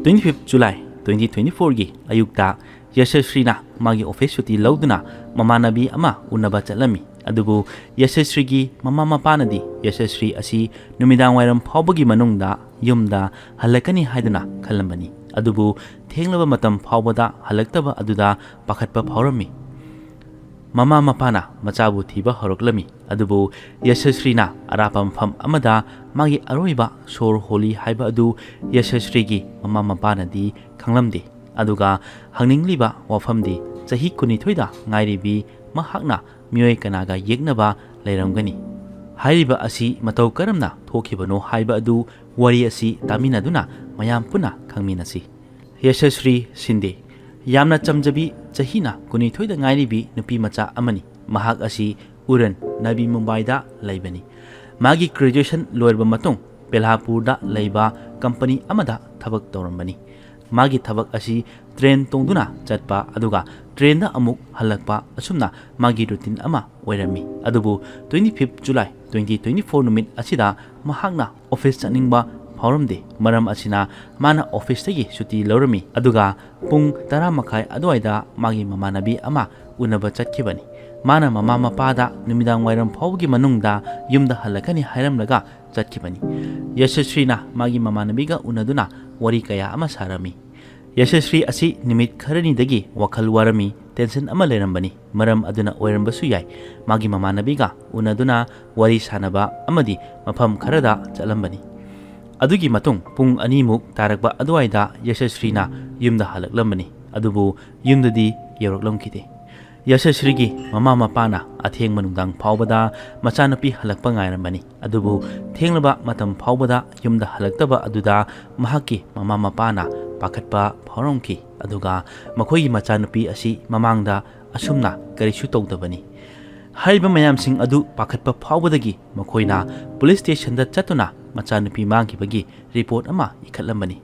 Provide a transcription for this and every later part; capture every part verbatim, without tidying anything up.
Twenty fifth July twenty twenty fourꯒꯤ ꯑꯌꯨꯛꯇ ꯌꯁꯁ꯭ꯔꯤꯅ ꯃꯥꯒꯤ office ꯁꯨꯇꯤ ꯂꯧꯗꯨꯅ ꯃꯃꯥꯟꯅꯕꯤ ꯑꯃ ꯎꯅꯕ ꯆꯠꯂꯝꯃꯤ꯫ ꯑꯗꯨꯕꯨ ꯌꯁꯁ꯭ꯔꯤꯒꯤ ꯃꯃꯥ ꯃꯄꯥꯅꯗꯤ ꯌꯁꯁ꯭ꯔꯤ ꯑꯁꯤ ꯅꯨꯃꯤꯗꯥꯡ ꯋꯥꯏꯔꯝ ꯐꯥꯎꯕꯒꯤ ꯃꯅꯨꯡꯗ ꯌꯨꯝꯗ ꯍꯜꯂꯛꯀꯅꯤ ꯍꯥꯏꯗꯨꯅ ꯈꯜꯂꯝꯕꯅꯤ꯫ ꯑꯗꯨꯕꯨ ꯊꯦꯡꯂꯕ ꯃꯇꯝ ꯐꯥꯎꯕꯗ ꯍꯜꯂꯛꯇꯕ ꯑꯗꯨꯗ ꯄꯥꯈꯠꯄ ꯐꯥꯎꯔꯝꯃꯤ꯫ ꯃꯃꯥ ꯃꯄꯥꯅ ꯃꯆꯥꯕꯨ ꯊꯤꯕ ꯍꯧꯔꯛꯂꯝꯃꯤ꯫ ꯑꯗꯨꯕꯨ ꯌꯁꯁ꯭ꯔꯤꯅ ꯑꯔꯥꯞꯄ ꯃꯐꯝ ꯑꯃꯗ ꯃꯥꯒꯤ ꯑꯔꯣꯏꯕ ꯁꯣꯔ ꯍꯣꯜꯂꯤ ꯍꯥꯏꯕ ꯑꯗꯨ ꯌꯁꯁ꯭ꯔꯤꯒꯤ ꯃꯃꯥ ꯃꯄꯥꯅꯗꯤ ꯈꯪꯂꯝꯗꯦ꯫ ꯑꯗꯨꯒ ꯍꯪꯅꯤꯡꯂꯤꯕ ꯋꯥꯐꯝꯗꯤ, ꯆꯍꯤ ꯀꯨꯟꯅꯤꯊꯣꯏꯗ ꯉꯥꯏꯔꯤꯕꯤ ꯃꯍꯥꯛꯅ ꯃꯤꯑꯣꯏ ꯀꯅꯥꯒ ꯌꯦꯛꯅꯕ ꯂꯩꯔꯝꯒꯅꯤ? ꯍꯥꯏꯔꯤꯕ ꯑꯁꯤ ꯃꯇꯧ ꯀꯔꯝꯅ ꯊꯣꯛꯈꯤꯕꯅꯣ ꯍꯥꯏꯕ ꯑꯗꯨ ꯋꯥꯔꯤ ꯑꯁꯤ ꯇꯥꯃꯤꯟꯅꯗꯨꯅ ꯃꯌꯥꯝ ꯄꯨꯟꯅ ꯈꯪꯃꯤꯟꯅꯁꯤ꯫ ꯌꯁꯁ꯭ꯔꯤ ꯁꯤꯟꯗꯦ꯫ ꯌꯥꯝꯅ ꯆꯝꯖꯕꯤ, ꯆꯍꯤꯅ ꯀꯨꯟꯅꯤꯊꯣꯏꯗ ꯉꯥꯏꯔꯤꯕꯤ ꯅꯨꯄꯤ ꯃꯆꯥ ꯑꯃꯅꯤ꯫ ꯃꯍꯥꯛ ꯑꯁꯤ ꯎꯔꯟ, ꯅꯕꯤ ꯃꯨꯝꯕꯥꯏꯗ ꯂꯩꯕꯅꯤ꯫ ꯃꯥꯒꯤ ꯒ꯭ꯔꯦꯖꯨꯑꯦꯁꯟ ꯂꯣꯏꯔꯕ ꯃꯇꯨꯡ ꯕꯦꯂꯥꯄꯨꯔꯗ ꯂꯩꯕ ꯀꯝꯄꯅꯤ ꯑꯃꯗ ꯊꯕꯛ ꯇꯧꯔꯝꯕꯅꯤ꯫ ꯃꯥꯒꯤ ꯊꯕꯛ ꯑꯁꯤ ꯇ꯭ꯔꯦꯟ ꯇꯣꯡꯗꯨꯅ ꯆꯠꯄ ꯑꯗꯨꯒ ꯇ꯭ꯔꯦꯟꯗ ꯑꯃꯨꯛ ꯍꯜꯂꯛꯄ, ꯑꯁꯨꯝꯅ ꯃꯥꯒꯤ ꯔꯨꯇꯤꯟ ꯑꯃ ꯑꯣꯏꯔꯝꯃꯤ꯫ ꯑꯗꯨꯕꯨ twenty fifth July twenty twenty four ꯅꯨꯃꯤꯠ ꯑꯁꯤꯗ ꯃꯍꯥꯛꯅ ꯑꯣꯐꯤꯁ ꯆꯠꯅꯤꯡꯕ ꯐꯥꯎꯔꯝꯗꯦ꯫ ꯃꯔꯝ ꯑꯁꯤꯅ ꯃꯥꯅ ꯑꯣꯐꯤꯁꯇꯒꯤ ꯁꯨꯇꯤ ꯂꯧꯔꯝꯃꯤ꯫ ꯑꯗꯨꯒ ꯄꯨꯡ ꯇꯔꯥ ꯃꯈꯥꯏ ꯑꯗꯨꯋꯥꯏꯗ ꯃꯥꯒꯤ ꯃꯃꯥꯟꯅꯕꯤ ꯑꯃ ꯎꯅꯕ ꯆꯠꯈꯤꯕꯅꯤ꯫ ꯃꯥꯅ ꯃꯃꯥ ꯃꯄꯥꯗ ꯅꯨꯃꯤꯗꯥꯡ ꯋꯥꯏꯔꯝ ꯐꯥꯎꯕꯒꯤ ꯃꯅꯨꯡꯗ ꯌꯨꯝꯗ ꯍꯜꯂꯛꯀꯅꯤ ꯍꯥꯏꯔꯝꯂꯒ ꯆꯠꯈꯤꯕꯅꯤ꯫ ꯌꯁꯁ꯭ꯔꯤꯅ ꯃꯥꯒꯤ ꯃꯃꯥꯟꯅꯕꯤꯒ ꯎꯅꯗꯨꯅ ꯋꯥꯔꯤ ꯀꯌꯥ ꯑꯃ ꯁꯥꯔꯝꯃꯤ꯫ ꯌꯁꯁ꯭ꯔꯤ ꯑꯁꯤ ꯅꯨꯃꯤꯠ ꯈꯔꯅꯤꯗꯒꯤ ꯋꯥꯈꯜ ꯋꯥꯔꯝꯃꯤ, ꯇꯦꯟꯁꯟ ꯑꯃ ꯂꯩꯔꯝꯕꯅꯤ꯫ ꯃꯔꯝ ꯑꯗꯨꯅ ꯑꯣꯏꯔꯝꯕꯁꯨ ꯌꯥꯏ꯫ ꯃꯥꯒꯤ ꯃꯃꯥꯟꯅꯕꯤꯒ ꯎꯅꯗꯨꯅ ꯋꯥꯔꯤ ꯁꯥꯟꯅꯕ ꯑꯃꯗꯤ ꯃꯐꯝ ꯈꯔꯗ ꯆꯠꯂꯝꯕꯅꯤ꯫ ꯑꯗꯨꯒꯤ ꯃꯇꯨꯡ ꯄꯨꯡ ꯑꯅꯤꯃꯨꯛ ꯇꯥꯔꯛꯄ ꯑꯗꯨꯋꯥꯏꯗ ꯌꯁꯁ꯭ꯔꯤꯅ ꯌꯨꯝꯗ ꯍꯜꯂꯛꯂꯝꯕꯅꯤ꯫ ꯑꯗꯨꯕꯨ ꯌꯨꯝꯗꯗꯤ ꯌꯧꯔꯛꯂꯝꯈꯤꯗꯦ꯫ ꯌꯁꯁ꯭ꯔꯤꯒꯤ ꯃꯃꯥ ꯃꯄꯥꯅ ꯑꯊꯦꯡꯕ ꯅꯨꯡꯗꯥꯡ ꯐꯥꯎꯕꯗ ꯃꯆꯥꯅꯨꯄꯤ ꯍꯜꯂꯛꯄ ꯉꯥꯏꯔꯝꯕꯅꯤ꯫ ꯑꯗꯨꯕꯨ ꯊꯦꯡꯂꯕ ꯃꯇꯝ ꯐꯥꯎꯕꯗ ꯌꯨꯝꯗ ꯍꯜꯂꯛꯇꯕ ꯑꯗꯨꯗ ꯃꯍꯥꯛꯀꯤ ꯃꯃꯥ ꯃꯄꯥꯅ ꯄꯥꯈꯠꯄ ꯐꯥꯎꯔꯝꯈꯤ꯫ ꯑꯗꯨꯒ ꯃꯈꯣꯏꯒꯤ ꯃꯆꯥꯅꯨꯄꯤ ꯑꯁꯤ ꯃꯃꯥꯡꯗ ꯑꯁꯨꯝꯅ ꯀꯔꯤꯁꯨ ꯇꯧꯗꯕꯅꯤ꯫ ꯍꯥꯏꯔꯤꯕ ꯃꯌꯥꯝꯁꯤꯡ ꯑꯗꯨ ꯄꯥꯈꯠꯄ ꯐꯥꯎꯕꯗꯒꯤ ꯃꯈꯣꯏꯅ ꯄꯨꯂꯤꯁ ꯁ꯭ꯇꯦꯁꯟꯗ ꯆꯠꯇꯨꯅ ꯃꯆꯥꯅꯨꯄꯤ ꯃꯥꯡꯈꯤꯕꯒꯤ ꯔꯤꯄꯣꯔꯠ ꯑꯃ ꯏꯈꯠꯂꯝꯕꯅꯤ꯫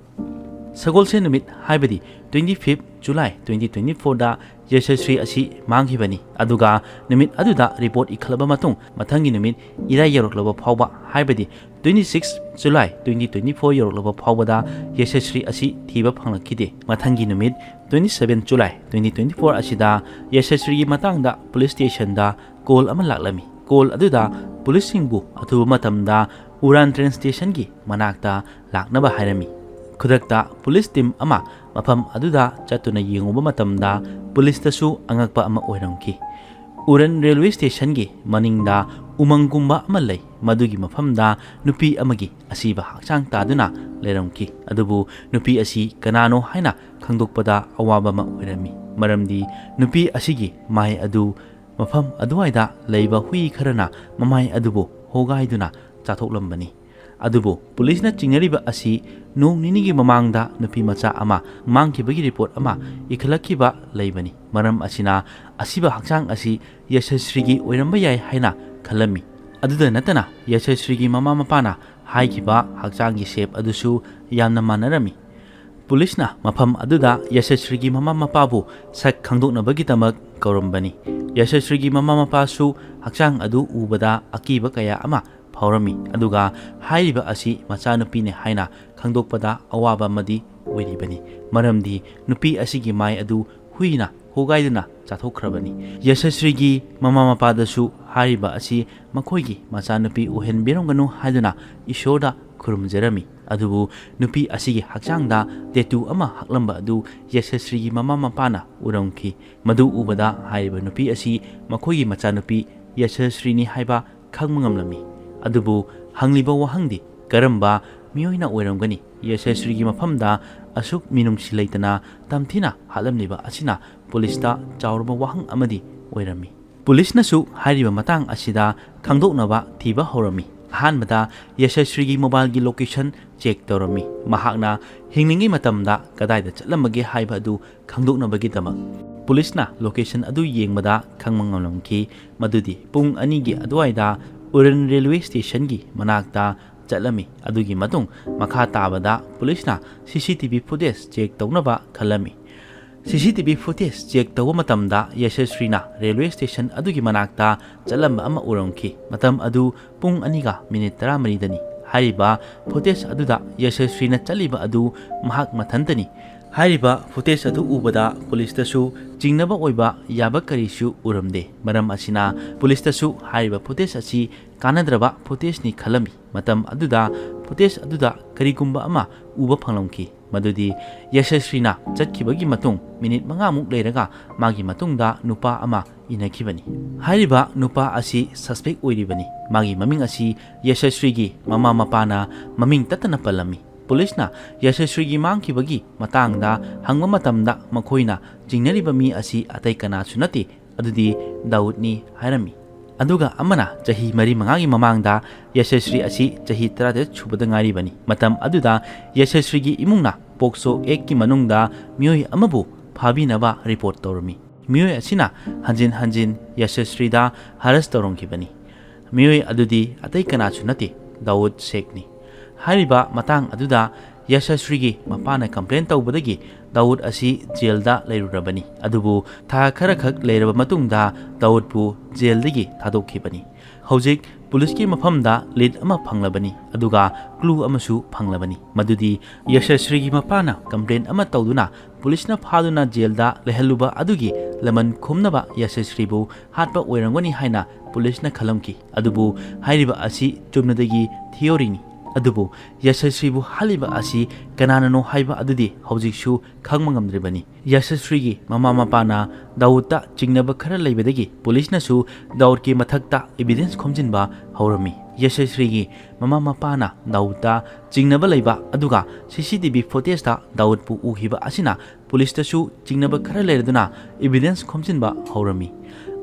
ꯁꯒꯣꯜꯁꯦꯟ ꯅꯨꯃꯤꯠ, ꯍꯥꯏꯕꯗꯤ twenty fifth July twenty twenty fourꯗ ꯌꯁꯁ꯭ꯔꯤ ꯑꯁꯤ ꯃꯥꯡꯈꯤꯕꯅꯤ꯫ ꯑꯗꯨꯒ ꯅꯨꯃꯤꯠ ꯑꯗꯨꯗ ꯔꯤꯄꯣꯔꯠ ꯏꯈꯠꯂꯕ ꯃꯇꯨꯡ ꯃꯊꯪꯒꯤ ꯅꯨꯃꯤꯠ ꯏꯔꯥꯏ ꯌꯧꯔꯛꯂꯕ ꯐꯥꯎꯕ, ꯍꯥꯏꯕꯗꯤ twenty six July twenty twenty-four ꯌꯧꯔꯛꯂꯕ ꯐꯥꯎꯕꯗ ꯌꯦꯁꯁ꯭ꯔꯤ ꯑꯁꯤ ꯊꯤꯕ ꯐꯪꯂꯛꯈꯤꯗꯦ꯫ ꯃꯊꯪꯒꯤ ꯅꯨꯃꯤꯠ twenty-seven July twenty twenty-four ꯑꯁꯤꯗ ꯌꯦꯁꯁ꯭ꯔꯤꯒꯤ ꯃꯇꯥꯡꯗ ꯄꯨꯂꯤꯁ ꯁ꯭ꯇꯦꯁꯟꯗ ꯀꯣꯜ ꯑꯃ ꯂꯥꯛꯂꯝꯃꯤ꯫ ꯀꯣꯜ ꯑꯗꯨꯗ ꯄꯨꯂꯤꯁꯁꯤꯡꯕꯨ ꯑꯊꯨꯕ ꯃꯇꯝꯗ ꯎꯔꯥꯟ ꯇ꯭ꯔꯦꯟ ꯁ꯭ꯇꯦꯁꯟꯒꯤ ꯃꯅꯥꯛꯇ ꯂꯥꯛꯅꯕ ꯍꯥꯏꯔꯝꯃꯤ꯫ ꯈꯨꯗꯛꯇ ꯄꯨꯂꯤꯁ ꯇꯤꯝ ꯑꯃ ꯃꯐꯝ ꯑꯗꯨꯗ ꯆꯠꯇꯨꯅ ꯌꯦꯡꯉꯨꯕ ꯃꯇꯝꯗ ꯄꯨꯂꯤꯁꯇꯁꯨ ꯑꯉꯛꯄ ꯑꯃ ꯑꯣꯏꯔꯝꯈꯤ꯫ ꯎꯔꯟ ꯔꯦꯜꯋꯦ ꯁ꯭ꯇꯦꯁꯟꯒꯤ ꯃꯅꯤꯡꯗ ꯎꯃꯪꯒꯨꯝꯕ ꯑꯃ ꯂꯩ꯫ ꯃꯗꯨꯒꯤ ꯃꯐꯝꯗ ꯅꯨꯄꯤ ꯑꯃꯒꯤ ꯑꯁꯤꯕ ꯍꯛꯆꯥꯡ ꯇꯥꯗꯨꯅ ꯂꯩꯔꯝꯈꯤ꯫ ꯑꯗꯨꯕꯨ ꯅꯨꯄꯤ ꯑꯁꯤ ꯀꯅꯥꯅꯣ ꯍꯥꯏꯅ ꯈꯪꯗꯣꯛꯄꯗ ꯑꯋꯥꯕ ꯑꯃ ꯑꯣꯏꯔꯝꯃꯤ, ꯃꯔꯝꯗꯤ ꯅꯨꯄꯤ ꯑꯁꯤꯒꯤ ꯃꯥꯏ ꯑꯗꯨ ꯃꯐꯝ ꯑꯗꯨꯋꯥꯏꯗ ꯂꯩꯕ ꯍꯨꯏ ꯈꯔꯅ ꯃꯃꯥꯏ ꯑꯗꯨꯕꯨ ꯍꯣꯒꯥꯏꯗꯨꯅ ꯆꯥꯊꯣꯛꯂꯝꯕꯅꯤ꯫ ꯑꯗꯨꯕꯨ ꯄꯨꯂꯤꯁꯅ ꯆꯤꯡꯅꯔꯤꯕ ꯑꯁꯤ ꯅꯣꯡ ꯅꯤꯅꯤꯒꯤ ꯃꯃꯥꯡꯗ ꯅꯨꯄꯤ ꯃꯆꯥ ꯑꯃ ꯃꯥꯡꯈꯤꯕꯒꯤ ꯔꯤꯄꯣꯔꯠ ꯑꯃ ꯏꯈꯠꯂꯛꯈꯤꯕ ꯂꯩꯕꯅꯤ꯫ ꯃꯔꯝ ꯑꯁꯤꯅ ꯑꯁꯤꯕ ꯍꯛꯆꯥꯡ ꯑꯁꯤ ꯌꯦꯁꯁ꯭ꯔꯤꯒꯤ ꯑꯣꯏꯔꯝꯕ ꯌꯥꯏ ꯍꯥꯏꯅ ꯈꯜꯂꯝꯃꯤ꯫ ꯑꯗꯨꯗ ꯅꯠꯇꯅ ꯌꯦꯁꯁ꯭ꯔꯤꯒꯤ ꯃꯃꯥ ꯃꯄꯥꯅ ꯍꯥꯏꯈꯤꯕ ꯍꯛꯆꯥꯡꯒꯤ ꯁꯦꯞ ꯑꯗꯨꯁꯨ ꯌꯥꯝꯅ ꯃꯥꯟꯅꯔꯝꯃꯤ꯫ ꯄꯨꯂꯤꯁꯅ ꯃꯐꯝ ꯑꯗꯨꯗ ꯌꯦꯁꯁ꯭ꯔꯤꯒꯤ ꯃꯃꯥ ꯃꯄꯥꯕꯨ ꯁꯛ ꯈꯪꯗꯣꯛꯅꯕꯒꯤꯗꯃꯛ ꯀꯧꯔꯝꯕꯅꯤ꯫ ꯌꯦꯁꯁ꯭ꯔꯤꯒꯤ ꯃꯃꯥ ꯃꯄꯥꯁꯨ ꯍꯛꯆꯥꯡ ꯑꯗꯨ ꯎꯕꯗ ꯑꯀꯤꯕ ꯀꯌꯥ ꯑꯃ ꯐꯥꯎꯔꯝꯃꯤ, ꯑꯗꯨꯒ ꯍꯥꯏꯔꯤꯕ ꯑꯁꯤ ꯃꯆꯥꯅꯨꯄꯤꯅꯤ ꯍꯥꯏꯅ ꯈꯪꯗꯣꯛꯄꯗ ꯑꯋꯥꯕ ꯑꯃꯗꯤ ꯑꯣꯏꯔꯤꯕꯅꯤ, ꯃꯔꯝꯗꯤ ꯅꯨꯄꯤ ꯑꯁꯤꯒꯤ ꯃꯥꯏ ꯑꯗꯨ ꯍꯨꯏꯅ ꯍꯣꯒꯥꯏꯗꯨꯅ ꯆꯥꯊꯣꯛꯈ꯭ꯔꯕꯅꯤ꯫ ꯌꯦꯁꯁ꯭ꯔꯤꯒꯤ ꯃꯃꯥ ꯃꯄꯥꯗꯁꯨ ꯍꯥꯏꯔꯤꯕ ꯑꯁꯤ ꯃꯈꯣꯏꯒꯤ ꯃꯆꯥꯅꯨꯄꯤ ꯑꯣꯏꯍꯟꯕꯤꯔꯝꯒꯅꯨ ꯍꯥꯏꯗꯨꯅ ꯏꯁꯣꯔꯗ ꯈꯨꯔꯨꯝꯖꯔꯝꯃꯤ꯫ ꯑꯗꯨꯕꯨ ꯅꯨꯄꯤ ꯑꯁꯤꯒꯤ ꯍꯛꯆꯥꯡꯗ ꯇꯦꯇꯨ ꯑꯃ ꯍꯛꯂꯝꯕ ꯑꯗꯨ ꯌꯦꯁꯁ꯭ꯔꯤꯒꯤ ꯃꯃꯥ ꯃꯄꯥꯅ ꯎꯔꯝꯈꯤ꯫ ꯃꯗꯨ ꯎꯕꯗ ꯍꯥꯏꯔꯤꯕ ꯅꯨꯄꯤ ꯑꯁꯤ ꯃꯈꯣꯏꯒꯤ ꯃꯆꯥꯅꯨꯄꯤ ꯌꯦꯁꯁ꯭ꯔꯤꯅꯤ ꯍꯥꯏꯕ ꯈꯪꯕ ꯉꯝꯂꯝꯃꯤ꯫ ꯑꯗꯨꯕꯨ ꯍꯪꯂꯤꯕ ꯋꯥꯍꯪꯗꯤ, ꯀꯔꯝꯕ ꯃꯤꯑꯣꯏꯅ ꯑꯣꯏꯔꯝꯒꯅꯤ? ꯌꯦꯁꯁ꯭ꯔꯤꯒꯤ ꯃꯐꯝꯗ ꯑꯁꯨꯛ ꯃꯤꯅꯨꯡꯁꯤ ꯂꯩꯇꯅ ꯇꯝꯊꯤꯅ ꯍꯥꯠꯂꯝꯂꯤꯕ ꯑꯁꯤꯅ ꯄꯨꯂꯤꯁꯇ ꯆꯥꯎꯔꯕ ꯋꯥꯍꯪ ꯑꯃꯗꯤ ꯑꯣꯏꯔꯝꯃꯤ꯫ ꯄꯨꯂꯤꯁꯅꯁꯨ ꯍꯥꯏꯔꯤꯕ ꯃꯇꯥꯡ ꯑꯁꯤꯗ ꯈꯪꯗꯣꯛꯅꯕ ꯊꯤꯕ ꯍꯧꯔꯝꯃꯤ꯫ ꯑꯍꯥꯟꯕꯗ ꯌꯦꯁꯁ꯭ꯔꯤꯒꯤ ꯃꯣꯕꯥꯏꯜꯒꯤ ꯂꯣꯀꯦꯁꯟ ꯆꯦꯛ ꯇꯧꯔꯝꯃꯤ꯫ ꯃꯍꯥꯛꯅ ꯍꯤꯡꯂꯤꯉꯩ ꯃꯇꯝꯗ ꯀꯗꯥꯏꯗ ꯆꯠꯂꯝꯕꯒꯦ ꯍꯥꯏꯕ ꯑꯗꯨ ꯈꯪꯗꯣꯛꯅꯕꯒꯤꯗꯃꯛ꯫ ꯄꯨꯂꯤꯁꯅ ꯂꯣꯀꯦꯁꯟ ꯑꯗꯨ ꯌꯦꯡꯕꯗ ꯈꯪꯕ ꯉꯝꯂꯝꯈꯤ ꯃꯗꯨꯗꯤ ꯄꯨꯡ ꯑꯅꯤꯒꯤ ꯑꯗꯨꯋꯥꯏꯗ ꯎꯔꯟ ꯔꯦꯜꯋꯦ ꯁ꯭ꯇꯦꯁꯟꯒꯤ ꯃꯅꯥꯛꯇ ꯆꯠꯂꯝꯃꯤ꯫ ꯑꯗꯨꯒꯤ ꯃꯇꯨꯡ ꯃꯈꯥ ꯇꯥꯕꯗ ꯄꯨꯂꯤꯁꯅ ꯁꯤ C T V footage check ꯇꯧꯅꯕ ꯈꯜꯂꯝꯃꯤ꯫ ꯁꯤ C T V footage check ꯇꯧꯕ ꯃꯇꯝꯗ ꯌꯦꯁꯁ꯭ꯔꯤꯅ ꯔꯦꯜꯋꯦ ꯁ꯭ꯇꯦꯁꯟ ꯑꯗꯨꯒꯤ ꯃꯅꯥꯛꯇ ꯆꯠꯂꯝꯕ ꯑꯃ ꯎꯔꯝꯈꯤ꯫ ꯃꯇꯝ ꯑꯗꯨ ꯄꯨꯡ ꯑꯅꯤꯒ ꯃꯤꯅꯤꯠ ꯇꯔꯥꯃꯔꯤꯗꯅꯤ꯫ ꯍꯥꯏꯔꯤꯕ ꯐꯨꯇꯦꯖ ꯑꯗꯨꯗ ꯌꯁꯁ꯭ꯔꯤꯅ ꯆꯠꯂꯤꯕ ꯑꯗꯨ ꯃꯍꯥꯛ ꯃꯊꯟꯇꯅꯤ꯫ ꯍꯥꯏꯔꯤꯕ ꯐꯨꯇꯦꯖ ꯑꯗꯨ ꯎꯕꯗ ꯄꯨꯂꯤꯁꯇꯁꯨ ꯆꯤꯡꯅꯕ ꯑꯣꯏꯕ ꯌꯥꯕ ꯀꯔꯤꯁꯨ ꯎꯔꯝꯗꯦ꯫ ꯃꯔꯝ ꯑꯁꯤꯅ ꯄꯨꯂꯤꯁꯇꯁꯨ ꯍꯥꯏꯔꯤꯕ ꯐꯨꯇꯦꯖ ꯑꯁꯤ ꯀꯥꯟꯅꯗ꯭ꯔꯕ ꯐꯨꯇꯦꯖꯅꯤ ꯈꯜꯂꯝꯃꯤ꯫ ꯃꯇꯝ ꯑꯗꯨꯗ ꯐꯨꯇꯦꯖ ꯑꯗꯨꯗ ꯀꯔꯤꯒꯨꯝꯕ ꯑꯃ ꯎꯕ ꯐꯪꯂꯝꯈꯤ, ꯃꯗꯨꯗꯤ ꯌꯁꯁ꯭ꯔꯤꯅ ꯆꯠꯈꯤꯕꯒꯤ ꯃꯇꯨꯡ ꯃꯤꯅꯤꯠ ꯃꯉꯥꯃꯨꯛ ꯂꯩꯔꯒ ꯃꯥꯒꯤ ꯃꯇꯨꯡꯗ ꯅꯨꯄꯥ ꯑꯃ ꯏꯟꯅꯈꯤꯕꯅꯤ꯫ ꯍꯥꯏꯔꯤꯕ ꯅꯨꯄꯥ ꯑꯁꯤ ꯁꯁꯄꯦꯛ ꯑꯣꯏꯔꯤꯕꯅꯤ꯫ ꯃꯥꯒꯤ ꯃꯃꯤꯡ ꯑꯁꯤ ꯌꯁꯁ꯭ꯔꯤꯒꯤ ꯃꯃꯥ ꯃꯄꯥꯅ ꯃꯃꯤꯡ ꯇꯠꯇꯅ ꯄꯜꯂꯝꯃꯤ꯫ ꯄꯨꯂꯤꯁꯅ ꯌꯁꯁ꯭ꯔꯤꯒꯤ ꯃꯥꯡꯈꯤꯕꯒꯤ ꯃꯇꯥꯡꯗ ꯍꯪꯕ ꯃꯇꯝꯗ ꯃꯈꯣꯏꯅ ꯆꯤꯡꯅꯔꯤꯕ ꯃꯤ ꯑꯁꯤ ꯑꯇꯩ ꯀꯅꯥꯁꯨ ꯅꯠꯇꯦ, ꯑꯗꯨꯗꯤ ꯗꯥꯎꯗꯅꯤ ꯍꯥꯏꯔꯝꯃꯤ꯫ ꯑꯗꯨꯒ ꯑꯃꯅ ꯆꯍꯤ ꯃꯔꯤ ꯃꯉꯥꯒꯤ ꯃꯃꯥꯡꯗ ꯌꯁꯁ꯭ꯔꯤ ꯑꯁꯤ ꯆꯍꯤ ꯇꯔꯥꯇꯔꯦꯠ ꯁꯨꯕꯗ ꯉꯥꯏꯔꯤꯕꯅꯤ꯫ ꯃꯇꯝ ꯑꯗꯨꯗ ꯌꯁꯁ꯭ꯔꯤꯒꯤ ꯏꯃꯨꯡꯅ ꯄꯣꯛꯁꯣ ꯑꯦꯛꯀꯤ ꯃꯅꯨꯡꯗ ꯃꯤꯑꯣꯏ ꯑꯃꯕꯨ ꯐꯥꯕꯤꯅꯕ ꯔꯤꯄꯣꯔꯠ ꯇꯧꯔꯝꯃꯤ꯫ ꯃꯤꯑꯣꯏ ꯑꯁꯤꯅ ꯍꯟꯖꯤꯟ ꯍꯟꯖꯤꯟ ꯌꯁꯁ꯭ꯔꯤꯗ ꯍꯔꯥꯁ ꯇꯧꯔꯝꯈꯤꯕꯅꯤ꯫ ꯃꯤꯑꯣꯏ ꯑꯗꯨꯗꯤ ꯑꯇꯩ ꯀꯅꯥꯁꯨ ꯅꯠꯇꯦ, ꯗꯥꯎꯗ ꯁꯦꯈꯅꯤ꯫ ꯍꯥꯏꯔꯤꯕ ꯃꯇꯥꯡ ꯑꯗꯨꯗ ꯌꯁꯁ꯭ꯔꯤꯒꯤ ꯃꯄꯥꯅ ꯀꯝꯄ꯭ꯂꯦꯟ ꯇꯧꯕꯗꯒꯤ ꯗꯥꯎꯗ ꯑꯁꯤ ꯖꯦꯜꯗ ꯂꯩꯔꯨꯔꯕꯅꯤ꯫ ꯑꯗꯨꯕꯨ ꯊꯥ ꯈꯔꯈꯛ ꯂꯩꯔꯕ ꯃꯇꯨꯡꯗ ꯗꯥꯎꯗꯄꯨ ꯖꯦꯜꯗꯒꯤ ꯊꯥꯗꯣꯛꯈꯤꯕꯅꯤ꯫ ꯍꯧꯖꯤꯛ ꯄꯨꯂꯤꯁꯀꯤ ꯃꯐꯝꯗ ꯂꯤꯗ ꯑꯃ ꯐꯪꯂꯕꯅꯤ, ꯑꯗꯨꯒ ꯀ꯭ꯂꯨ ꯑꯃꯁꯨ ꯐꯪꯂꯕꯅꯤ, ꯃꯗꯨꯗꯤ ꯌꯁꯁ꯭ꯔꯤꯒꯤ ꯃꯄꯥꯅ ꯀꯝꯄ꯭ꯂꯦꯟ ꯑꯃ ꯇꯧꯗꯨꯅ ꯄꯨꯂꯤꯁꯅ ꯐꯥꯗꯨꯅ ꯖꯦꯜꯗ ꯂꯩꯍꯜꯂꯨꯕ ꯑꯗꯨꯒꯤ ꯂꯃꯟ ꯈꯨꯝꯅꯕ ꯌꯁꯁ꯭ꯔꯤꯕꯨ ꯍꯥꯠꯄ ꯑꯣꯏꯔꯝꯒꯅꯤ ꯍꯥꯏꯅ ꯄꯨꯂꯤꯁꯅ ꯈꯜꯂꯝꯈꯤ꯫ ꯑꯗꯨꯕꯨ ꯍꯥꯏꯔꯤꯕ ꯑꯁꯤ ꯆꯨꯝꯅꯗꯒꯤ ꯊꯤꯑꯣꯔꯤꯅꯤ꯫ ꯑꯗꯨꯕꯨ ꯌꯁꯁ꯭ꯔꯤꯕꯨ ꯍꯥꯠꯂꯤꯕ ꯑꯁꯤ ꯀꯅꯥꯅꯅꯣ ꯍꯥꯏꯕ ꯑꯗꯨꯗꯤ ꯍꯧꯖꯤꯛꯁꯨ ꯈꯪꯕ ꯉꯝꯗ꯭ꯔꯤꯕꯅꯤ꯫ ꯌꯁꯁ꯭ꯔꯤꯒꯤ ꯃꯃꯥ ꯃꯄꯥꯅ ꯗꯥꯎꯗꯇ ꯆꯤꯡꯅꯕ ꯈꯔ ꯂꯩꯕꯗꯒꯤ ꯄꯨꯂꯤꯁꯅꯁꯨ ꯗꯥꯎꯗꯀꯤ ꯃꯊꯛꯇ ꯏꯕꯤꯗꯦꯟꯁ ꯈꯣꯝꯖꯤꯟꯕ ꯍꯧꯔꯝꯃꯤ꯫ ꯌꯁꯁ꯭ꯔꯤꯒꯤ ꯃꯃꯥ ꯃꯄꯥꯅ ꯗꯥꯎꯗꯇ ꯆꯤꯡꯅꯕ ꯂꯩꯕ, ꯑꯗꯨꯒ ꯁꯤ ꯁꯤ ꯇꯤ ꯚꯤ ꯐꯨꯇꯦꯖꯇ ꯗꯥꯎꯗꯄꯨ ꯎꯈꯤꯕ ꯑꯁꯤꯅ ꯄꯨꯂꯤꯁꯇꯁꯨ ꯆꯤꯡꯅꯕ ꯈꯔ ꯂꯩꯔꯗꯨꯅ ꯏꯕꯤꯗꯦꯟꯁ ꯈꯣꯝꯖꯤꯟꯕ ꯍꯧꯔꯝꯃꯤ꯫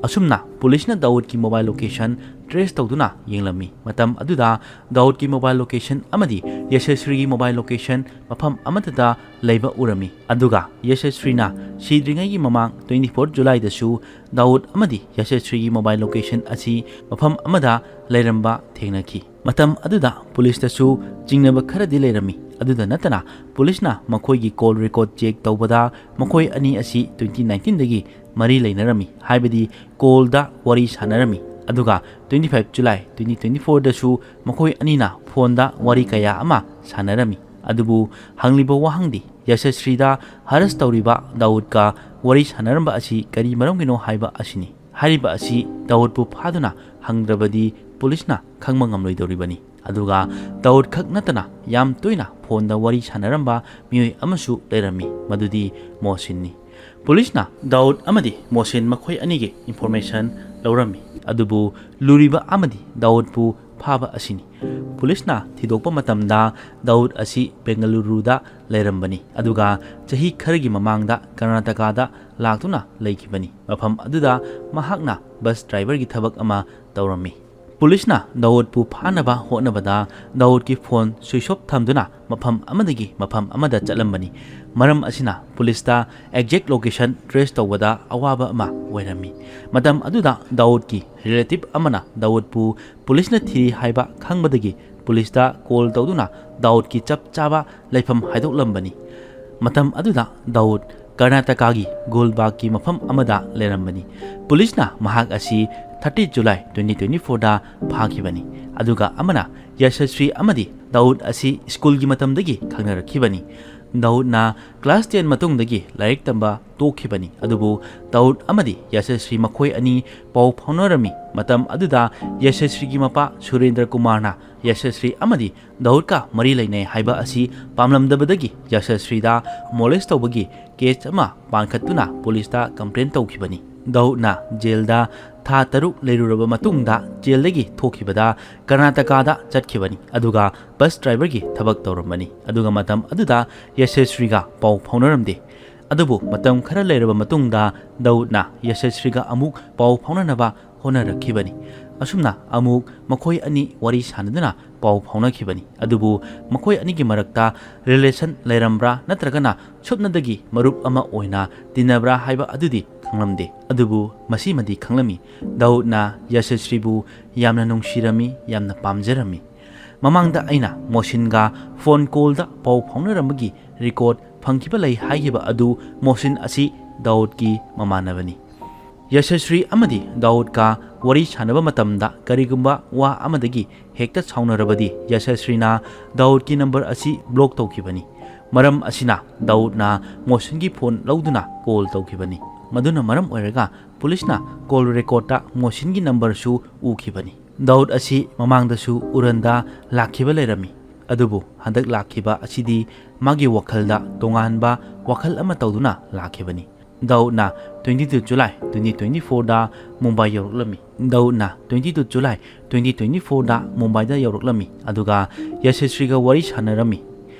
ꯑꯁꯨꯝꯅ ꯄꯨꯂꯤꯁꯅ ꯗꯥꯎꯗꯀꯤ ꯃꯣꯕꯥꯏꯜ ꯂꯣꯀꯦꯁꯟ ꯇ꯭ꯔꯦꯁ ꯇꯧꯗꯨꯅ ꯌꯦꯡꯂꯝꯃꯤ꯫ ꯃꯇꯝ ꯑꯗꯨꯗ ꯗꯥꯎꯗꯀꯤ ꯃꯣꯕꯥꯏꯜ ꯂꯣꯀꯦꯁꯟ ꯑꯃꯗꯤ ꯌꯁꯁ꯭ꯔꯤꯒꯤ ꯃꯣꯕꯥꯏꯜ ꯂꯣꯀꯦꯁꯟ ꯃꯐꯝ ꯑꯃꯠꯇꯗ ꯂꯩꯕ ꯎꯔꯝꯃꯤ꯫ ꯑꯗꯨꯒ ꯌꯁꯁ꯭ꯔꯤꯅ ꯁꯤꯗ꯭ꯔꯤꯉꯩꯒꯤ ꯃꯃꯥꯡ twenty four Julyꯗꯁꯨ ꯗꯥꯎꯗ ꯑꯃꯗꯤ ꯌꯁꯁ꯭ꯔꯤꯒꯤ ꯃꯣꯕꯥꯏꯜ ꯂꯣꯀꯦꯁꯟ ꯑꯁꯤ ꯃꯐꯝ ꯑꯃꯗ ꯂꯩꯔꯝꯕ ꯊꯦꯡꯅꯈꯤ꯫ ꯃꯇꯝ ꯑꯗꯨꯗ ꯄꯨꯂꯤꯁꯇꯁꯨ ꯆꯤꯡꯅꯕ ꯈꯔꯗꯤ ꯂꯩꯔꯝꯃꯤ꯫ ꯑꯗꯨꯗ ꯅꯠꯇꯅ ꯄꯨꯂꯤꯁꯅ ꯃꯈꯣꯏꯒꯤ ꯀꯣꯜ ꯔꯦꯀꯣꯔꯗ ꯆꯦꯛ ꯇꯧꯕꯗ ꯃꯈꯣꯏ ꯑꯅꯤ ꯑꯁꯤ twenty nineteenꯗꯒꯤ ꯃꯔꯤ ꯂꯩꯅꯔꯝꯃꯤ, ꯍꯥꯏꯕꯗꯤ ꯀꯣꯜꯗ ꯋꯥꯔꯤ ꯁꯥꯟꯅꯔꯝꯃꯤ꯫ ꯑꯗꯨꯒ twenty five July twenty twenty fourꯗꯁꯨ ꯃꯈꯣꯏ ꯑꯅꯤꯅ ꯐꯣꯟꯗ ꯋꯥꯔꯤ ꯀꯌꯥ ꯑꯃ ꯁꯥꯟꯅꯔꯝꯃꯤ꯫ ꯑꯗꯨꯕꯨ ꯍꯪꯂꯤꯕ ꯋꯥꯍꯪꯗꯤ, ꯌꯁꯁ꯭ꯔꯤꯗ ꯍꯔꯁ ꯇꯧꯔꯤꯕ ꯗꯥꯎꯗꯀ ꯋꯥꯔꯤ ꯁꯥꯟꯅꯔꯝꯕ ꯑꯁꯤ ꯀꯔꯤ ꯃꯔꯝꯒꯤꯅꯣ ꯍꯥꯏꯕ ꯑꯁꯤꯅꯤ꯫ ꯍꯥꯏꯔꯤꯕ ꯑꯁꯤ ꯗꯥꯎꯗꯄꯨ ꯐꯥꯗꯨꯅ ꯍꯪꯗ꯭ꯔꯕꯗꯤ ꯄꯨꯂꯤꯁꯅ ꯈꯪꯕ ꯉꯝꯂꯣꯏꯗꯧꯔꯤꯕꯅꯤ꯫ ꯑꯗꯨꯒ ꯗꯥꯎꯗ ꯈꯛ ꯅꯠꯇꯅ ꯌꯥꯝ ꯇꯣꯏꯅ ꯐꯣꯟꯗ ꯋꯥꯔꯤ ꯁꯥꯟꯅꯔꯝꯕ ꯃꯤꯑꯣꯏ ꯑꯃꯁꯨ ꯂꯩꯔꯝꯃꯤ, ꯃꯗꯨꯗꯤ ꯃꯣꯍꯁꯤꯟꯅꯤ꯫ ꯄꯨꯂꯤꯁꯅ ꯗꯥꯎꯗ ꯑꯃꯗꯤ ꯃꯣꯍꯁꯤꯟ ꯃꯈꯣꯏ ꯑꯅꯤꯒꯤ ꯏꯟꯐꯣꯔꯃꯦꯁꯟ ꯂꯧꯔꯝꯃꯤ꯫ ꯑꯗꯨꯕꯨ ꯂꯨꯔꯤꯕ ꯑꯃꯗꯤ ꯗꯥꯎꯗꯄꯨ ꯐꯥꯕ ꯑꯁꯤꯅꯤ꯫ ꯄꯨꯂꯤꯁꯅ ꯊꯤꯗꯣꯛꯄ ꯃꯇꯝꯗ ꯗꯥꯎꯗ ꯑꯁꯤ ꯕꯦꯡꯒꯂꯨꯔꯨꯗ ꯂꯩꯔꯝꯕꯅꯤ, ꯑꯗꯨꯒ ꯆꯍꯤ ꯈꯔꯒꯤ ꯃꯃꯥꯡꯗ ꯀꯔꯅꯥꯇꯀꯥꯗ ꯂꯥꯛꯇꯨꯅ ꯂꯩꯈꯤꯕꯅꯤ꯫ ꯃꯐꯝ ꯑꯗꯨꯗ ꯃꯍꯥꯛꯅ ꯕꯁ ꯗ꯭ꯔꯥꯏꯚꯔꯒꯤ ꯊꯕꯛ ꯑꯃ ꯇꯧꯔꯝꯃꯤ꯫ ꯄꯨꯂꯤꯁꯅ ꯗꯥꯎꯗꯄꯨ ꯐꯥꯅꯕ ꯍꯣꯠꯅꯕꯗ ꯗꯥꯎꯗꯀꯤ ꯐꯣꯟ ꯁ꯭ꯋꯤꯆ ꯑꯣꯐ ꯊꯝꯗꯨꯅ ꯃꯐꯝ ꯑꯃꯗꯒꯤ ꯃꯐꯝ ꯑꯃꯗ ꯆꯠꯂꯝꯕꯅꯤ꯫ ꯃꯔꯝ ꯑꯁꯤꯅ ꯄꯨꯂꯤꯁꯇ ꯑꯦꯛꯖꯦꯛ ꯂꯣꯀꯦꯁꯟ ꯇ꯭ꯔꯦꯁ ꯇꯧꯕꯗ ꯑꯋꯥꯕ ꯑꯃ ꯑꯣꯏꯔꯝꯃꯤ꯫ ꯃꯇꯝ ꯑꯗꯨꯗ ꯗꯥꯎꯗꯀꯤ ꯔꯤꯂꯦꯇꯤꯚ ꯑꯃꯅ ꯗꯥꯎꯗꯄꯨ ꯄꯨꯂꯤꯁꯅ ꯊꯤꯔꯤ ꯍꯥꯏꯕ ꯈꯪꯕꯗꯒꯤ ꯄꯨꯂꯤꯁꯇ ꯀꯣꯜ ꯇꯧꯗꯨꯅ ꯗꯥꯎꯗꯀꯤ ꯆꯞ ꯆꯥꯕ ꯂꯩꯐꯝ ꯍꯥꯏꯗꯣꯛꯂꯝꯕꯅꯤ꯫ ꯃꯇꯝ ꯑꯗꯨꯗ ꯗꯥꯎꯗ ꯀꯔꯅꯥꯇꯀꯥꯒꯤ ꯒꯨꯜꯕꯥꯒꯀꯤ ꯃꯐꯝ ꯑꯃꯗ ꯂꯩꯔꯝꯕꯅꯤ꯫ ꯄꯨꯂꯤꯁꯅ ꯃꯍꯥꯛ ꯑꯁꯤ thirty July twenty twenty fourꯗ ꯐꯥꯈꯤꯕꯅꯤ꯫ ꯑꯗꯨꯒ ꯑꯃꯅ ꯌꯁꯁ꯭ꯔꯤ ꯑꯃꯗꯤ ꯗꯥꯎꯗ ꯑꯁꯤ ꯁ꯭ꯀꯨꯜꯒꯤ ꯃꯇꯝꯗꯒꯤ ꯈꯪꯅꯔꯛꯈꯤꯕꯅꯤ꯫ ꯗꯥꯎꯗꯅ ꯀ꯭ꯂꯥꯁ ten ꯃꯇꯨꯡꯗꯒꯤ ꯂꯥꯏꯔꯤꯛ ꯇꯝꯕ ꯇꯣꯛꯈꯤꯕꯅꯤ꯫ ꯑꯗꯨꯕꯨ ꯗꯥꯎꯗ ꯑꯃꯗꯤ ꯌꯁꯁ꯭ꯔꯤ ꯃꯈꯣꯏ ꯑꯅꯤ ꯄꯥꯎ ꯐꯥꯎꯅꯔꯝꯃꯤ꯫ ꯃꯇꯝ ꯑꯗꯨꯗ ꯌꯁꯁ꯭ꯔꯤꯒꯤ ꯃꯄꯥ ꯁꯨꯔꯦꯟꯗ꯭ꯔ ꯀꯨꯃꯥꯔꯅ ꯌꯁꯁ꯭ꯔꯤ ꯑꯃꯗꯤ ꯗꯥꯎꯗꯀ ꯃꯔꯤ ꯂꯩꯅꯩ ꯍꯥꯏꯕ ꯑꯁꯤ ꯄꯥꯝꯂꯝꯗꯕꯗꯒꯤ ꯌꯁꯁ꯭ꯔꯤꯗ ꯃꯣꯂꯦꯁ ꯇꯧꯕꯒꯤ ꯀꯦꯁ ꯑꯃ ꯄꯥꯟꯈꯠꯇꯨꯅ ꯄꯨꯂꯤꯁꯇ ꯀꯝꯄ꯭ꯂꯦꯟ ꯇꯧꯈꯤꯕꯅꯤ꯫ ꯗꯥꯎꯗꯅ ꯖꯦꯜꯗ ꯊꯥ ꯇꯔꯨꯛ ꯂꯩꯔꯨꯔꯕ ꯃꯇꯨꯡꯗ ꯖꯦꯜꯗꯒꯤ ꯊꯣꯛꯈꯤꯕꯗ ꯀꯔꯅꯥꯇꯀꯥꯗ ꯆꯠꯈꯤꯕꯅꯤ, ꯑꯗꯨꯒ ꯕꯁ ꯗ꯭ꯔꯥꯏꯚꯔꯒꯤ ꯊꯕꯛ ꯇꯧꯔꯝꯕꯅꯤ꯫ ꯑꯗꯨꯒ ꯃꯇꯝ ꯑꯗꯨꯗ ꯌꯁꯁ꯭ꯔꯤꯒ ꯄꯥꯎ ꯐꯥꯎꯅꯔꯝꯗꯦ꯫ ꯑꯗꯨꯕꯨ ꯃꯇꯝ ꯈꯔ ꯂꯩꯔꯕ ꯃꯇꯨꯡꯗ ꯗꯥꯎꯗꯅ ꯌꯁꯁ꯭ꯔꯤꯒ ꯑꯃꯨꯛ ꯄꯥꯎ ꯐꯥꯎꯅꯅꯕ ꯍꯣꯠꯅꯔꯛꯈꯤꯕꯅꯤ꯫ ꯑꯁꯨꯝꯅ ꯑꯃꯨꯛ ꯃꯈꯣꯏ ꯑꯅꯤ ꯋꯥꯔꯤ ꯁꯥꯟꯅꯗꯨꯅ ꯄꯥꯎ ꯐꯥꯎꯅꯈꯤꯕꯅꯤ꯫ ꯑꯗꯨꯕꯨ ꯃꯈꯣꯏ ꯑꯅꯤꯒꯤ ꯃꯔꯛꯇ ꯔꯤꯂꯦꯁꯟ ꯂꯩꯔꯝꯕ꯭ꯔꯥ ꯅꯠꯇ꯭ꯔꯒꯅ ꯁꯨꯞꯅꯗꯒꯤ ꯃꯔꯨꯞ ꯑꯃ ꯑꯣꯏꯅ ꯇꯤꯟꯅꯕ꯭ꯔꯥ ꯍꯥꯏꯕ ꯑꯗꯨꯗꯤ ꯈꯪꯂꯝꯗꯦ꯫ ꯑꯗꯨꯕꯨ ꯃꯁꯤꯃꯗꯤ ꯈꯪꯂꯝꯃꯤ, ꯗꯥꯎꯗꯅ ꯌꯁꯁ꯭ꯔꯤꯕꯨ ꯌꯥꯝꯅ ꯅꯨꯡꯁꯤꯔꯝꯃꯤ, ꯌꯥꯝꯅ ꯄꯥꯝꯖꯔꯝꯃꯤ꯫ ꯃꯃꯥꯡꯗ ꯑꯩꯅ ꯃꯣꯍꯁꯤꯟꯒ ꯐꯣꯟ ꯀꯣꯜꯗ ꯄꯥꯎ ꯐꯥꯎꯅꯔꯝꯕꯒꯤ ꯔꯦꯀꯣꯔꯗ ꯐꯪꯈꯤꯕ ꯂꯩ ꯍꯥꯏꯈꯤꯕ ꯑꯗꯨ ꯃꯣꯍꯁꯤꯟ ꯑꯁꯤ ꯗꯥꯎꯗꯀꯤ ꯃꯃꯥꯟꯅꯕꯅꯤ꯫ ꯌꯁꯁ꯭ꯔꯤ ꯑꯃꯗꯤ ꯗꯥꯎꯗꯀ ꯋꯥꯔꯤ ꯁꯥꯟꯅꯕ ꯃꯇꯝꯗ ꯀꯔꯤꯒꯨꯝꯕ ꯋꯥ ꯑꯃꯗꯒꯤ ꯍꯦꯛꯇ ꯁꯥꯎꯅꯔꯕꯗꯤ ꯌꯁꯁ꯭ꯔꯤꯅ ꯗꯥꯎꯗꯀꯤ ꯅꯝꯕꯔ ꯑꯁꯤ ꯕ꯭ꯂꯣꯛ ꯇꯧꯈꯤꯕꯅꯤ꯫ ꯃꯔꯝ ꯑꯁꯤꯅ ꯗꯥꯎꯗꯅ ꯃꯣꯁꯤꯟꯒꯤ ꯐꯣꯟ ꯂꯧꯗꯨꯅ ꯀꯣꯜ ꯇꯧꯈꯤꯕꯅꯤ꯫ ꯃꯗꯨꯅ ꯃꯔꯝ ꯑꯣꯏꯔꯒ ꯄꯨꯂꯤꯁꯅ ꯀꯣꯜ ꯔꯦꯀꯣꯔꯗꯇ ꯃꯣꯁꯤꯟꯒꯤ ꯅꯝꯕꯔꯁꯨ ꯎꯈꯤꯕꯅꯤ꯫ ꯗꯥꯎꯗ ꯑꯁꯤ ꯃꯃꯥꯡꯗꯁꯨ ꯎꯔꯟꯗ ꯂꯥꯛꯈꯤꯕ ꯂꯩꯔꯝꯃꯤ꯫ ꯑꯗꯨꯕꯨ ꯍꯟꯗꯛ ꯂꯥꯛꯈꯤꯕ ꯑꯁꯤꯗꯤ ꯃꯥꯒꯤ ꯋꯥꯈꯜꯗ ꯇꯣꯉꯥꯟꯕ ꯋꯥꯈꯜ ꯑꯃ ꯇꯧꯗꯨꯅ ꯂꯥꯛꯈꯤꯕꯅꯤ꯫ ꯗꯥꯎꯗꯅ twenty two July twenty twenty fourꯗ Mumbai ꯌꯧꯔꯛꯂꯝꯃꯤ꯫ ꯗꯥꯎꯗꯅ twenty two July twenty twenty fourꯗ ꯃꯨꯝꯕꯥꯏꯗ ꯌꯧꯔꯛꯂꯝꯃꯤ꯫ ꯑꯗꯨꯒ ꯌꯁꯁ꯭ꯔꯤꯒ ꯋꯥꯔꯤ ꯁꯥꯟꯅꯔꯝꯃꯤ꯫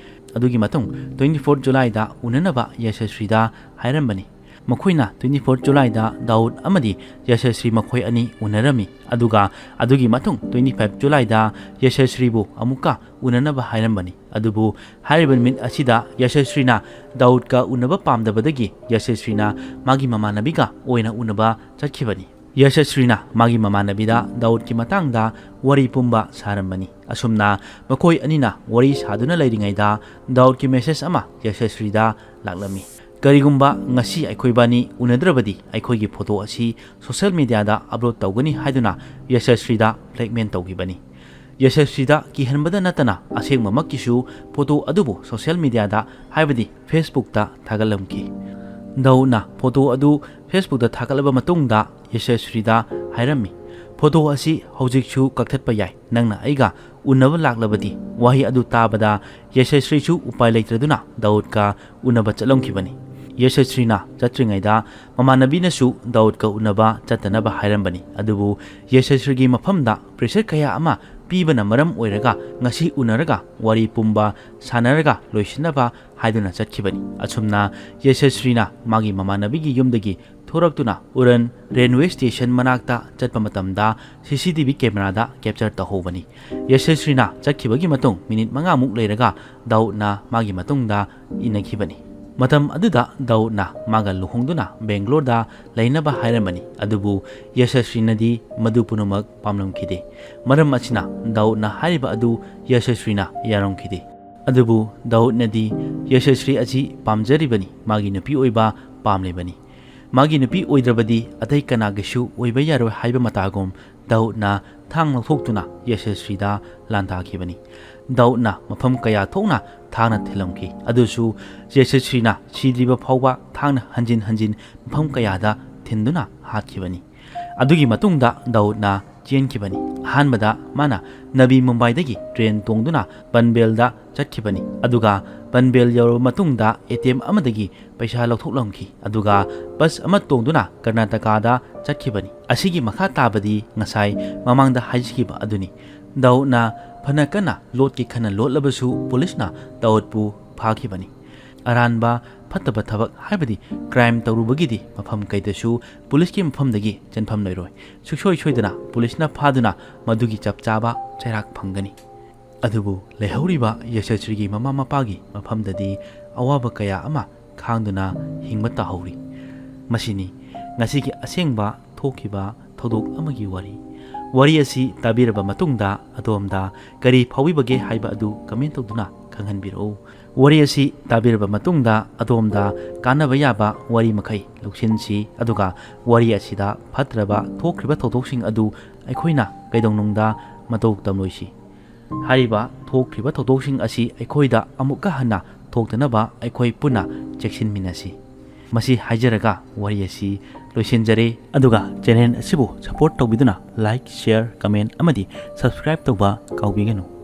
ꯑꯗꯨꯒꯤ ꯃꯇꯨꯡ twenty four Julyꯗ ꯎꯅꯅꯕ ꯌꯁꯁ꯭ꯔꯤꯗ ꯍꯥꯏꯔꯝꯕꯅꯤ꯫ ꯃꯈꯣꯏꯅ twenty four Julyꯗ ꯗꯥꯎꯗ ꯑꯃꯗꯤ ꯌꯁꯁ꯭ꯔꯤ ꯃꯈꯣꯏ ꯑꯅꯤ ꯎꯅꯔꯝꯃꯤ꯫ ꯑꯗꯨꯒ ꯑꯗꯨꯒꯤ ꯃꯇꯨꯡ twenty five Julyꯗ ꯌꯁꯁ꯭ꯔꯤꯕꯨ ꯑꯃꯨꯛꯀ ꯎꯅꯅꯕ ꯍꯥꯏꯔꯝꯕꯅꯤ꯫ ꯑꯗꯨꯕꯨ ꯍꯥꯏꯔꯤꯕ ꯅꯨꯃꯤꯠ ꯑꯁꯤꯗ ꯌꯁꯁ꯭ꯔꯤꯅ ꯗꯥꯎꯗꯀ ꯎꯅꯕ ꯄꯥꯝꯗꯕꯗꯒꯤ ꯌꯁꯁ꯭ꯔꯤꯅ ꯃꯥꯒꯤ ꯃꯃꯥꯟꯅꯕꯤꯒ ꯑꯣꯏꯅ ꯎꯅꯕ ꯆꯠꯈꯤꯕꯅꯤ꯫ ꯌꯁꯁ꯭ꯔꯤꯅ ꯃꯥꯒꯤ ꯃꯃꯥꯟꯅꯕꯤꯗ ꯗꯥꯎꯗꯀꯤ ꯃꯇꯥꯡꯗ ꯋꯥꯔꯤ ꯄꯨꯝꯕ ꯁꯥꯔꯝꯕꯅꯤ꯫ ꯑꯁꯨꯝꯅ ꯃꯈꯣꯏ ꯑꯅꯤꯅ ꯋꯥꯔꯤ ꯁꯥꯗꯨꯅ ꯂꯩꯔꯤꯉꯩꯗ ꯗꯥꯎꯗꯀꯤ ꯃꯦꯁꯦꯖ ꯑꯃ ꯌꯁꯁ꯭ꯔꯤꯗ ꯂꯥꯛꯂꯝꯃꯤ꯫ "ꯀꯔꯤꯒꯨꯝꯕ ꯉꯁꯤ ꯑꯩꯈꯣꯏꯕꯥꯅꯤ ꯎꯅꯗ꯭ꯔꯕꯗꯤ ꯑꯩꯈꯣꯏꯒꯤ ꯐꯣꯇꯣ ꯑꯁꯤ ꯁꯣꯁꯤꯌꯦꯜ ꯃꯤꯗꯤꯌꯥꯗ ꯑꯞꯂꯣꯗ ꯇꯧꯒꯅꯤ" ꯍꯥꯏꯗꯨꯅ ꯌꯁꯁ꯭ꯔꯤꯗ ꯕ꯭ꯂꯦꯛꯃꯦꯜ ꯇꯧꯈꯤꯕꯅꯤ꯫ ꯌꯁꯁ꯭ꯔꯤꯗ ꯀꯤꯍꯟꯕꯗ ꯅꯠꯇꯅ ꯑꯁꯦꯡꯕꯃꯛꯀꯤꯁꯨ ꯐꯣꯇꯣ ꯑꯗꯨꯕꯨ ꯁꯣꯁꯤꯌꯦꯜ ꯃꯤꯗꯤꯌꯥꯗ, ꯍꯥꯏꯕꯗꯤ Facebookꯇ ꯊꯥꯒꯠꯂꯝꯈꯤ꯫ ꯗꯥꯎꯗꯅ ꯐꯣꯇꯣ ꯑꯗꯨ Facebookꯇ ꯊꯥꯒꯠꯂꯕ ꯃꯇꯨꯡꯗ ꯌꯁꯁ꯭ꯔꯤꯗ ꯍꯥꯏꯔꯝꯃꯤ, "ꯐꯣꯇꯣ ꯑꯁꯤ ꯍꯧꯖꯤꯛꯁꯨ ꯀꯛꯊꯠꯄ ꯌꯥꯏ, ꯅꯪꯅ ꯑꯩꯒ ꯎꯅꯕ ꯂꯥꯛꯂꯕꯗꯤ꯫" ꯋꯥꯍꯩ ꯑꯗꯨ ꯇꯥꯕꯗ ꯌꯁꯁ꯭ꯔꯤꯁꯨ ꯎꯄꯥꯏ ꯂꯩꯇ꯭ꯔꯗꯨꯅ ꯗꯥꯎꯗꯀ ꯎꯅꯕ ꯆꯠꯂꯝꯈꯤꯕꯅꯤ꯫ ꯌꯁꯁ꯭ꯔꯤꯅ ꯆꯠꯇ꯭ꯔꯤꯉꯩꯗ ꯃꯃꯥꯟꯅꯕꯤꯅꯁꯨ ꯗꯥꯎꯗꯀ ꯎꯅꯕ ꯆꯠꯇꯅꯕ ꯍꯥꯏꯔꯝꯕꯅꯤ꯫ ꯑꯗꯨꯕꯨ ꯌꯁꯁ꯭ꯔꯤꯒꯤ ꯃꯐꯝꯗ ꯄ꯭ꯔꯦꯁꯔ ꯀꯌꯥ ꯑꯃ ꯄꯤꯕꯅ ꯃꯔꯝ ꯑꯣꯏꯔꯒ ꯉꯁꯤ ꯎꯅꯔꯒ ꯋꯥꯔꯤ ꯄꯨꯝꯕ ꯁꯥꯟꯅꯔꯒ ꯂꯣꯏꯁꯤꯟꯅꯕ ꯍꯥꯏꯗꯨꯅ ꯆꯠꯈꯤꯕꯅꯤ꯫ ꯑꯁꯨꯝꯅ ꯌꯁꯁ꯭ꯔꯤꯅ ꯃꯥꯒꯤ ꯃꯃꯥꯟꯅꯕꯤꯒꯤ ꯌꯨꯝꯗꯒꯤ ꯊꯣꯔꯛꯇꯨꯅ ꯎꯔꯟ ꯔꯦꯜꯋꯦ ꯁ꯭ꯇꯦꯁꯟ ꯃꯅꯥꯛꯇ ꯆꯠꯄ ꯃꯇꯝꯗ ꯁꯤ ꯁꯤ ꯇꯤ ꯚꯤ ꯀꯦꯃꯦꯔꯥꯗ ꯀꯦꯞꯆꯔ ꯇꯧꯍꯧꯕꯅꯤ꯫ ꯌꯁꯁ꯭ꯔꯤꯅ ꯆꯠꯈꯤꯕꯒꯤ ꯃꯇꯨꯡ ꯃꯤꯅꯤꯠ ꯃꯉꯥꯃꯨꯛ ꯂꯩꯔꯒ ꯗꯥꯎꯗꯅ ꯃꯥꯒꯤ ꯃꯇꯨꯡꯗ ꯏꯟꯅꯈꯤꯕꯅꯤ꯫ ꯃꯇꯝ ꯑꯗꯨꯗ ꯗꯥꯎꯗꯅ ꯃꯥꯒ ꯂꯨꯍꯣꯡꯗꯨꯅ ꯕꯦꯡꯒ꯭ꯂꯣꯔꯗ ꯂꯩꯅꯕ ꯍꯥꯏꯔꯝꯕꯅꯤ꯫ ꯑꯗꯨꯕꯨ ꯌꯁꯁ꯭ꯔꯤꯅꯗꯤ ꯃꯗꯨ ꯄꯨꯝꯅꯃꯛ ꯄꯥꯝꯂꯝꯈꯤꯗꯦ꯫ ꯃꯔꯝ ꯑꯁꯤꯅ ꯗꯥꯎꯗꯅ ꯍꯥꯏꯔꯤꯕ ꯑꯗꯨ ꯌꯁꯁ꯭ꯔꯤꯅ ꯌꯥꯔꯝꯈꯤꯗꯦ꯫ ꯑꯗꯨꯕꯨ ꯗꯥꯎꯗꯅꯗꯤ ꯌꯁꯁ꯭ꯔꯤ ꯑꯁꯤ ꯄꯥꯝꯖꯔꯤꯕꯅꯤ, ꯃꯥꯒꯤ ꯅꯨꯄꯤ ꯑꯣꯏꯕ ꯄꯥꯝꯂꯤꯕꯅꯤ꯫ ꯃꯥꯒꯤ ꯅꯨꯄꯤ ꯑꯣꯏꯗ꯭ꯔꯕꯗꯤ ꯑꯇꯩ ꯀꯅꯥꯒꯤꯁꯨ ꯑꯣꯏꯕ ꯌꯥꯔꯣꯏ ꯍꯥꯏꯕ ꯃꯇꯥꯒꯨꯝ ꯗꯥꯎꯗꯅ ꯊꯥꯡ ꯂꯧꯊꯣꯛꯇꯨꯅ ꯌꯦꯁꯁ꯭ꯔꯤꯗ ꯂꯥꯟꯗꯥꯈꯤꯕꯅꯤ꯫ ꯗꯥꯎꯗꯅ ꯃꯐꯝ ꯀꯌꯥ ꯊꯣꯛꯅ ꯊꯥꯡꯅ ꯊꯤꯜꯂꯝꯈꯤ꯫ ꯑꯗꯨꯁꯨ ꯌꯦꯁꯁ꯭ꯔꯤꯅ ꯁꯤꯗ꯭ꯔꯤꯕ ꯐꯥꯎꯕ ꯊꯥꯡꯅ ꯍꯟꯖꯤꯟ ꯍꯟꯖꯤꯟ ꯃꯐꯝ ꯀꯌꯥꯗ ꯊꯤꯟꯗꯨꯅ ꯍꯥꯠꯈꯤꯕꯅꯤ꯫ ꯑꯗꯨꯒꯤ ꯃꯇꯨꯡꯗ ꯗꯥꯎꯗꯅ ꯆꯦꯟꯈꯤꯕꯅꯤ꯫ ꯑꯍꯥꯟꯕꯗ ꯃꯥꯅ ꯅꯕꯤ ꯃꯨꯝꯕꯥꯏꯗꯒꯤ ꯇ꯭ꯔꯦꯟ ꯇꯣꯡꯗꯨꯅ ꯄꯟꯕꯦꯜꯗ ꯆꯠꯈꯤꯕꯅꯤ꯫ ꯑꯗꯨꯒ ꯄꯟꯕꯦꯜ ꯌꯧꯔꯕ ꯃꯇꯨꯡꯗ ꯑꯦ ꯇꯤ ꯑꯦꯝ ꯑꯃꯗꯒꯤ ꯄꯩꯁꯥ ꯂꯧꯊꯣꯛꯂꯝꯈꯤ꯫ ꯑꯗꯨꯒ ꯕꯁ ꯑꯃ ꯇꯣꯡꯗꯨꯅ ꯀꯔꯅꯥꯇꯀꯥꯗ ꯆꯠꯈꯤꯕꯅꯤ꯫ ꯑꯁꯤꯒꯤ ꯃꯈꯥ ꯇꯥꯕꯗꯤ ꯉꯁꯥꯏ ꯃꯃꯥꯡꯗ ꯍꯥꯏꯖꯈꯤꯕ ꯑꯗꯨꯅꯤ꯫ ꯗꯥꯎꯗꯅ ꯐꯅ ꯀꯟꯅ ꯂꯣꯠꯀꯦ ꯈꯟꯅ ꯂꯣꯠꯂꯕꯁꯨ ꯄꯨꯂꯤꯁꯅ ꯗꯥꯎꯗꯄꯨ ꯐꯥꯈꯤꯕꯅꯤ꯫ ꯑꯔꯥꯟꯕ ꯐꯠꯇꯕ ꯊꯕꯛ ꯍꯥꯏꯕꯗꯤ ꯀ꯭ꯔꯥꯏꯝ ꯇꯧꯔꯨꯕꯒꯤꯗꯤ ꯃꯐꯝ ꯀꯩꯗꯁꯨ ꯄꯨꯂꯤꯁꯀꯤ ꯃꯐꯝꯗꯒꯤ ꯆꯦꯟꯐꯝ ꯂꯩꯔꯣꯏ꯫ ꯁꯨꯡꯁꯣꯏ ꯁꯣꯏꯗꯅ ꯄꯨꯂꯤꯁꯅ ꯐꯥꯗꯨꯅ ꯃꯗꯨꯒꯤ ꯆꯞ ꯆꯥꯕ ꯆꯩꯔꯥꯛ ꯐꯪꯒꯅꯤ꯫ ꯑꯗꯨꯕꯨ ꯂꯩꯍꯧꯔꯤꯕ ꯌꯦꯁꯁ꯭ꯔꯤꯒꯤ ꯃꯃꯥ ꯃꯄꯥꯒꯤ ꯃꯐꯝꯗꯗꯤ ꯑꯋꯥꯕ ꯀꯌꯥ ꯑꯃ ꯈꯥꯡꯗꯨꯅ ꯍꯤꯡꯕ ꯇꯥꯍꯧꯔꯤ꯫ ꯃꯁꯤꯅꯤ ꯉꯁꯤꯒꯤ ꯑꯁꯦꯡꯕ ꯊꯣꯛꯈꯤꯕ ꯊꯧꯗꯣꯛ ꯑꯃꯒꯤ ꯋꯥꯔꯤ꯫ ꯋꯥꯔꯤ ꯑꯁꯤ ꯇꯥꯕꯤꯔꯕ ꯃꯇꯨꯡꯗ ꯑꯗꯣꯝꯗ ꯀꯔꯤ ꯐꯥꯎꯕꯤꯕꯒꯦ ꯍꯥꯏꯕ ꯑꯗꯨ ꯀꯃꯦꯟ ꯇꯧꯗꯨꯅ ꯈꯪꯍꯟꯕꯤꯔꯛꯎ꯫ ꯋꯥꯔꯤ ꯑꯁꯤ ꯇꯥꯕꯤꯔꯕ ꯃꯇꯨꯡꯗ ꯑꯗꯣꯝꯗ ꯀꯥꯟꯅꯕ ꯌꯥꯕ ꯋꯥꯔꯤ ꯃꯈꯩ ꯂꯧꯁꯤꯟꯁꯤ, ꯑꯗꯨꯒ ꯋꯥꯔꯤ ꯑꯁꯤꯗ ꯐꯠꯇ꯭ꯔꯕ ꯊꯣꯛꯈ꯭ꯔꯤꯕ ꯊꯧꯗꯣꯛꯁꯤꯡ ꯑꯗꯨ ꯑꯩꯈꯣꯏꯅ ꯀꯩꯗꯧꯅꯨꯡꯗ ꯃꯇꯧ ꯇꯝꯂꯣꯏꯁꯤ꯫ ꯍꯥꯏꯔꯤꯕ ꯊꯣꯛꯈ꯭ꯔꯤꯕ ꯊꯧꯗꯣꯛꯁꯤꯡ ꯑꯁꯤ ꯑꯩꯈꯣꯏꯗ ꯑꯃꯨꯛꯀ ꯍꯟꯅ ꯊꯣꯛꯇꯅꯕ ꯑꯩꯈꯣꯏ ꯄꯨꯟꯅ ꯆꯦꯛꯁꯤꯟꯃꯤꯟꯅꯁꯤ꯫ ꯃꯁꯤ ꯍꯥꯏꯖꯔꯒ ꯋꯥꯔꯤ ꯑꯁꯤ ꯂꯣꯏꯁꯤꯟꯖꯔꯦ꯫ ꯑꯗꯨꯒ ꯆꯦꯅꯦꯜ ꯑꯁꯤꯕꯨ ꯁꯄꯣꯔꯠ ꯇꯧꯕꯤꯗꯨꯅ ꯂꯥꯏꯛ, ꯁꯤꯌꯔ, ꯀꯃꯦꯟ ꯑꯃꯗꯤ ꯁꯕꯁꯀ꯭ꯔꯥꯏꯕ ꯇꯧꯕ ꯀꯥꯎꯕꯤꯒꯅꯨ꯫